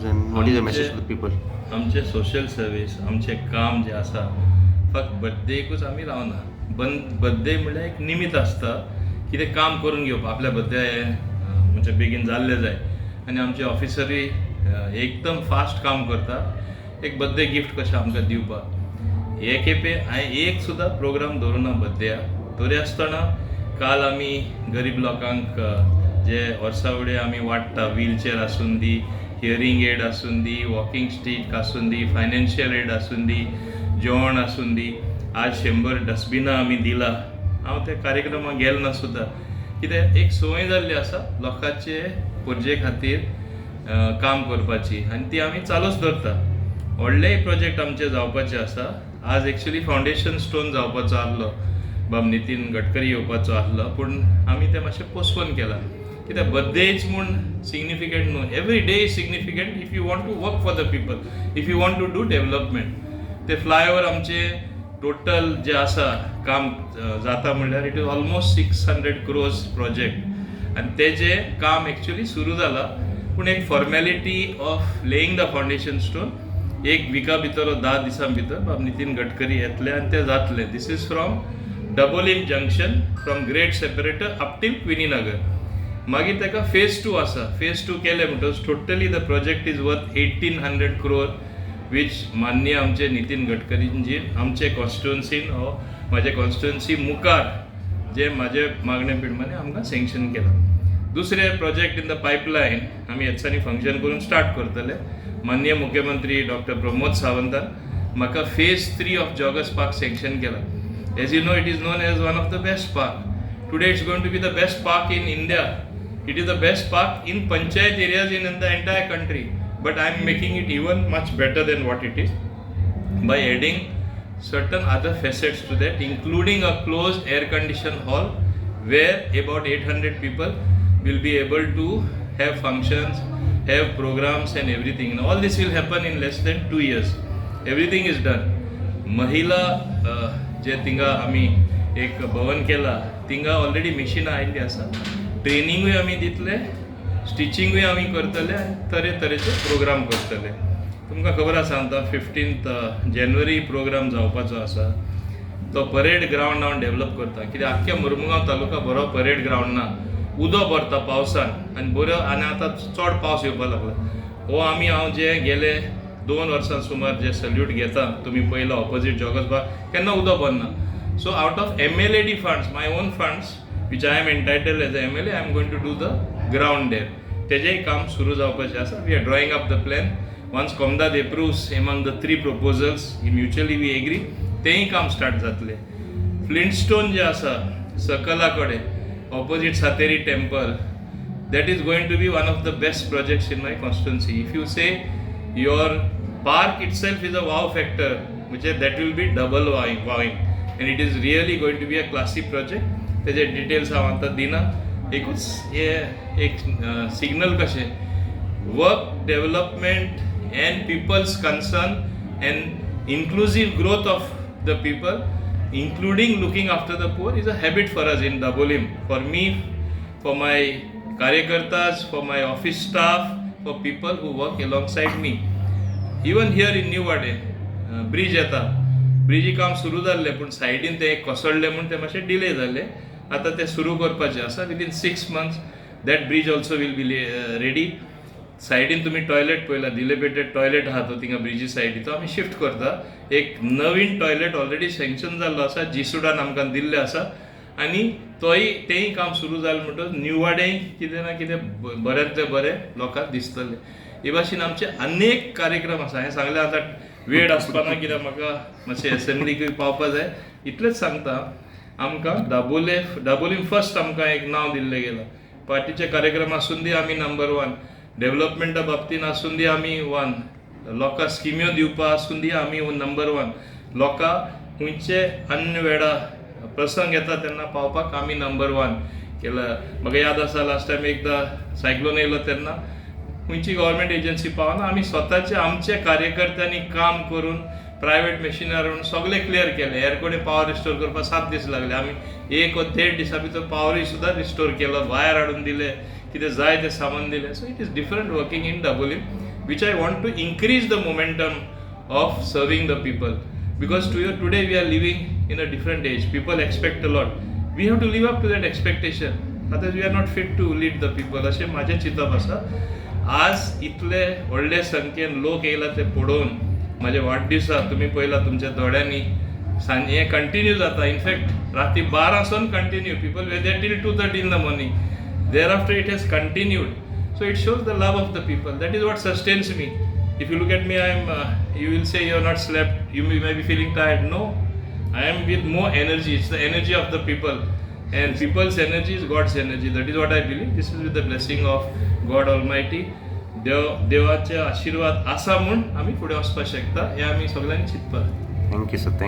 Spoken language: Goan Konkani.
And what is your message to the people? आमचे सोशल सर्वीस, आमचें काम जें आसा, फक्त बड्डेकूच आमी रावना. बन बड्डे म्हणल्यार एक निमित्त आसता, कितें काम करून घेवप, आपल्या बड्डे म्हणजे बेगीन जाल्लें जाय. आनी आमचे ऑफिसरूय एकदम फास्ट काम करता, एक बड्डे गिफ्ट कशें आमकां दिवपाक. हे खेपे हांवें एक सुद्दां प्रोग्राम दवरुना बड्डेया. तरी आसतना काल आमी गरीब लोकांक जे वर्सा आमी वांट्टा, व्हीलचेर आसूं दी, हियरींग एड आसूं दी, वॉकिंग स्टीक आसूं दी, फायनान्शियल एड आसूं दी, जेवण आसूं दी, आज 100 डस्टबिनां आमी दिला. हांव त्या कार्यक्रमाक गेलो ना सुद्दां, कित्याक एक संवय जाल्ली आसा लोकांचे गरजे खातीर काम करपाची आनी ती आमी चालूच दवरता. व्हडलेय प्रोजेक्ट आमचे जावपाचे आसा. आज एक्चुली फावंडेशन स्टोन जावपाचो आहलो, बाब नितीन गडकरी येवपाचो आहलो, पूण आमी तें मातशें पोस्टपोन केलां, कित्याक बर्थडेच म्हूण सिग्निफिकंट न्हू. Every day is significant if you want to work for the people, if you want to do development. ते फ्लायओवर आमचे टोटल जे आसा काम जाता म्हणल्यार it is almost 600 crores project आनी तेजें काम एक्चुली सुरू जाला, पूण एक formality of laying the foundation stone एक विका भितर, 10 दिसां भितर बाब नितीन गडकरी येतले आनी ते जातले. This is from Dabolim junction, from grade separator up till Queeny Nagar. मागीर ताका फेज टू आसा. फेज टू केले म्हणटकच totally the project is worth 1800 crore, which माननीय आमचे नितीन गडकरींजी आमचे कॉन्स्टिट्युन्सीन हो म्हाजे कॉन्स्टिट्युन्सी मुखार जे म्हाजे मागणे प्रमाणे आमकां सँक्शन केलां. दुसरे प्रोजेक्ट इन the pipeline, आमी ह्या दिसांनी फंक्शन करून स्टार्ट करतले. माननीय मुख्यमंत्री डॉक्टर प्रमोद सावंतान म्हाका phase three of Joggers Park sanction केला. As you know, it is known as one of the best park. Today it's going to be the best park in India. It is the best park in panchayat areas in the entire country. But I am making it even much better than what it is by adding certain other facets to that, including a closed air conditioned hall where about 800 people will be able to have functions, have programs and everything. And all this will happen in less than 2 years. Everything is done. महिला जे थिंगा आमी एक भवन केला, थिंगा ऑलरेडी मिशिनां आयिल्ली आसा. ट्रेनिंगूय आमी दितले, स्टिचिंगूय आमी करतले आनी तरे तरेचे प्रोग्राम करतले. तुमकां खबर आसा, आतां 15 जानेवारी प्रोग्राम जावपाचो आसा. तो परेड ग्रावंड हांव डेवलप करता, कित्याक आख्ख्या मुरमुगांव तालुका बरो परेड ग्रावंड ना. उदक भरता पावसान आनी बरो, आनी आतां चड पावस येवपाक लागला. हो आमी हांव जे गेले 2 वर्सां सुमार जे सल्यूट घेता, तुमी पयला, ऑपोजीट जॉगर्स पार्क केन्ना उदक भरना. So out of MLAD funds, my own funds which I am entitled as a MLA, I am going to do the ground there. तेजेंय काम सुरू जावपाचें आसा. We are drawing up the plan. Once Comunidade approves among the three proposals, mutually we agree, तेंय काम स्टार्ट जातलें. फ्लिंटस्टोन जे आसा सकला कडेन, opposite Sateri temple, that is going to be one of the best projects in my constituency. If you say your park itself is a wow factor, which is, that will be double wowing, and it is really going to be a classy project. तेजे डिटेल्स हांव आतां दिना. एकूच हे एक सिग्नल कशें, work, development and people's concern and inclusive growth of the people, including looking after the poor, is a habit for us in Dabolim. For me, for my karyakartas, for my office staff, for people who work alongside me. Even here in New Vade, bridge येता, ब्रिजी काम सुरू जाल्लें, पूण सायडीन ते कोसळ्ळें म्हूण ते मातशें डिले जालें. आतां तें सुरू करपाचें आसा. Within 6 months that bridge also will be ready. सायडीन तुमी टॉयलेट पळयला, डिलेपिडेटेड टॉयलेट आहा तो थिंगा ब्रिजी सायडी, तो आमी शिफ्ट करता. एक नवीन टॉयलेट ऑलरेडी सँक्शन जाल्लो आसा, जिसुडान आमकां दिल्लें आसा आनी तोय तेंय काम सुरू जालें म्हणटकच न्यू वाडेय कितें ना कितें बऱ्यांतलें बरें लोकांक दिसतलें. हे भाशेन आमचे अनेक कार्यक्रम आसा. हांवें सांगलें, आतां वेळ आसपाना, कित्याक म्हाका मातशें एसेंब्लीकूय पावपा जाय. इतलेंच सांगता, आमकां दाबोले, दाबोलीम फर्स्ट आमकां एक नांव दिल्लें गेलां. पार्टीचे कार्यक्रम आसूं दी, आमी नंबर वन. डेवलपमेंटा बाबतीन आसूं दी, आमी वन. लोकांक स्किम्यो दिवपा आसूं दी, आमी नंबर वन. लोकां खंयचे अन्य वेळा प्रसंग येता तेन्ना पावपाक आमी नंबर वन केला. म्हाका याद आसा, लास्ट टायम एकदां सायक्लोन येयलो तेन्ना खंयची गव्हर्मेंट एजन्सी पावना, आमी स्वताचे आमचे कार्यकर्त्यांनी काम करून, प्रायवेट मशिनां हाडून सगळें क्लियर केलें. हेर कडेन पावर रिस्टोर करपाक 7 दीस लागले, आमी एक वा देड दिसा भितर पावरूय सुद्दां रिस्टोर केलो, वायर हाडून दिले, कितें जाय तें सामान दिलें. So it is different working in Dabolim. which I want to increase the momentum of serving the people, because today we are living in a different age. People expect a lot. We have to live up to that expectation, otherwise we are not fit to lead the people, अशें म्हाजें चिंतप आसा. आज इतले व्हडले संख्येन लोक येयला ते पळोवन, म्हाज्या वाडदिसा तुमी पळयला तुमच्या दोळ्यांनी, सांजे हें कंटिन्यू जाता. इनफॅक्ट राती 12 सून continue, people were there till 2:30 in the morning. Thereafter it has continued, so it shows the love of the people. That is what sustains me. If you look at me, I am you will say you have not slept, you may be feeling tired. No, I am with more energy. It's the energy of the people, and people's energy is God's energy. That is what I believe. This is with the blessing of God Almighty. देव, देवाचे आशिर्वाद आसा म्हूण आमी फुडें वचपाक शकता, हें आमी सगळ्यांनी चिंतपाक. Thank you, sir. Thank